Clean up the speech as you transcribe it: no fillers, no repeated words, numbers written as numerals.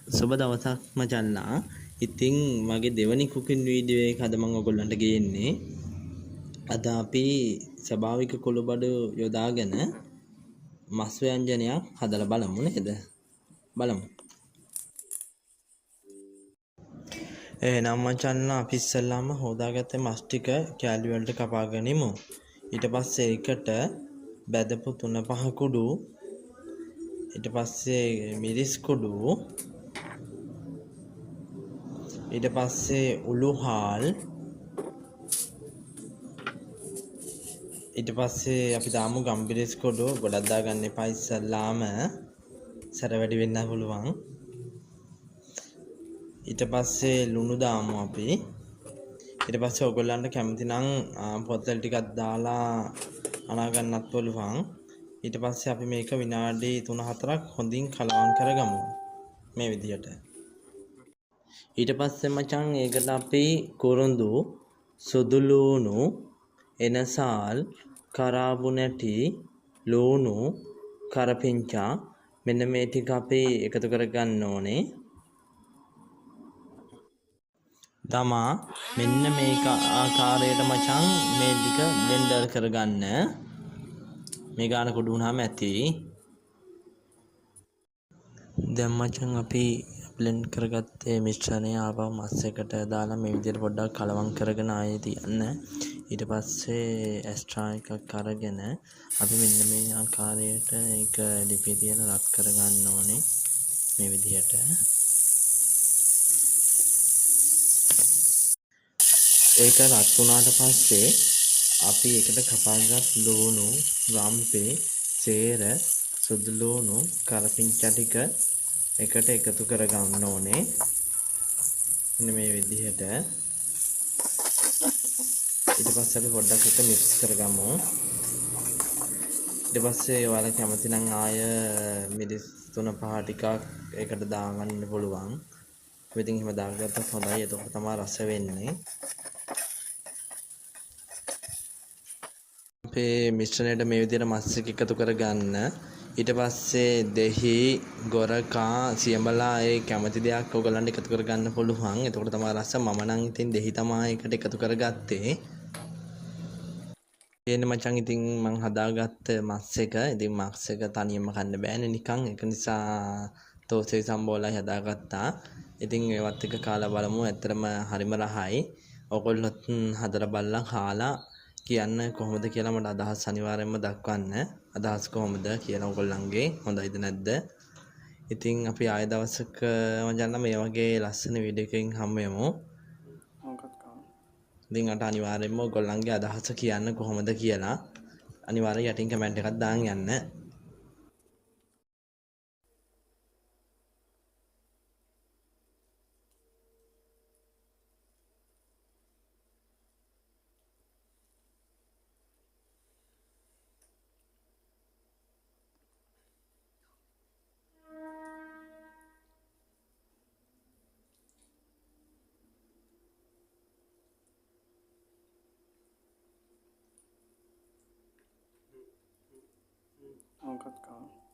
සුබ දවසක් මචල්ලා. ඉතින් මගේ දෙවනි කුකින් වීඩියෝ එක අද මම ඔයගොල්ලන්ට ගේන්නේ. අද අපි ස්වභාවික කුළුබඩු යොදාගෙන මස් ව්‍යංජනයක් හදලා බලමු නේද? බලමු. එහෙනම් මචල්ලා අපි ඉස්සෙල්ලාම හොදාගත්ත මස් ටික කෑලි වලට කපා ගනිමු. ඊට පස්සේ ඒකට බැදපු 3-5 කුඩු, ඊට පස්සේ මිරිස් කුඩු, ඊට පස්සේ උළුහාල්, ඊට පස්සේ අපි දාමු ගම්බිරිස් කුඩු. ගොඩක් දාගන්න එපා ඉස්සෙල්ලාම, සැර වැඩි වෙන්න පුළුවන්. ඊට පස්සේ ලුණු දාමු අපි. ඊට පස්සේ ඔයගොල්ලන්ට කැමති නම් පොතල් ටිකක් දාලා අනා ගන්නත් පුළුවන්. ඊට පස්සේ අපි මේක විනාඩි 3-4ක් හොඳින් කලවම් කරගමු මේ විදිහට. ඊට පස්සේ මචං ඒකට අපි කුරුඳු, සුදු ලූණු, එනසාල්, කරාබු නැටි, ලූණු, කරපිංචා මෙන්න මේ ටික අපි එකතු කරගන්න ඕනේ. දමා මෙන්න මේක ආකාරයට මචං මේ ටික බ්ලෙන්ඩර් කරගන්න. මේ ගාන කුඩු වුණාම ඇති. දැන් මචං අපි බ්ලෙන්ඩ් කරගත්තේ මිශ්‍රණය ආපහු මස් එකට දාලා මේ විදිහට පොඩ්ඩක් කලවම් කරගෙන ආයේ තියන්න. ඊට පස්සේ ඇස්ට්‍රා එකක් අරගෙන අපි මෙන්න මේ ආකාරයට ඒක ලිපේ තියලා රත් කරගන්න ඕනේ මේ විදිහට. ඒක රත් වුණාට පස්සේ අපි ඒකට කපාගත් ලූණු, ගම්පේ, සේර, සුදු ලූණු, කරපිංචා ටික එකට එකතු කරගන්න ඕනේ. මෙන්න මේ විදිහට. ඊට පස්සේ අපි පොඩ්ඩක් එක මික්ස් කරගමු. ඊට පස්සේ ඔයාලා කැමති නම් ආය මිරිස් 3-5 ටිකක් ඒකට දාගන්න පුළුවන්. ඉතින් එහෙම දාගත්තොත් හොඳයි. එතකොට තමයි රස වෙන්නේ. අපේ මිශ්‍රණයට මේ විදිහට මස් එක එකතු කරගන්න. ඊට පස්සේ දෙහි, ගොරකා, සියඹලා ඒ කැමති දෙයක් ඔයගොල්ලන්ට එකතු කරගන්න පුළුවන්. එතකොට තමයි රස. මම නම් ඉතින් දෙහි තමයි ඒකට එකතු කරගත්තේ. එන්න මචං ඉතින් මං හදාගත්ත මස් එක. ඉතින් මස් එක තනියම කන්න බෑනේ නිකන්. ඒක නිසා තෝසේ සම්බෝලයි හදාගත්තා. ඉතින් ඒවත් එක කාලා බලමු. ඇත්තටම හරිම රහයි. ඔයගොල්ලොත් හදලා බලලා කාලා කියන්න කොහොමද කියලා මට අදහස් අනිවාර්යයෙන්ම දක්වන්න. අදහස් කොහොමද කියලා ඔයගොල්ලන්ගේ හොඳයිද නැද්ද? ඉතින් අපි ආයෙ දවසක මචං මේ වගේ ලස්සන වීඩියෝ එකකින් හමු වෙමු. ඉතින් මට අනිවාර්යයෙන්ම ඔයගොල්ලන්ගේ අදහස කියන්න කොහොමද කියලා අනිවාර්යයෙන් යටින් කමෙන්ට් එකක් දාන් යන්න. මොකක්ද?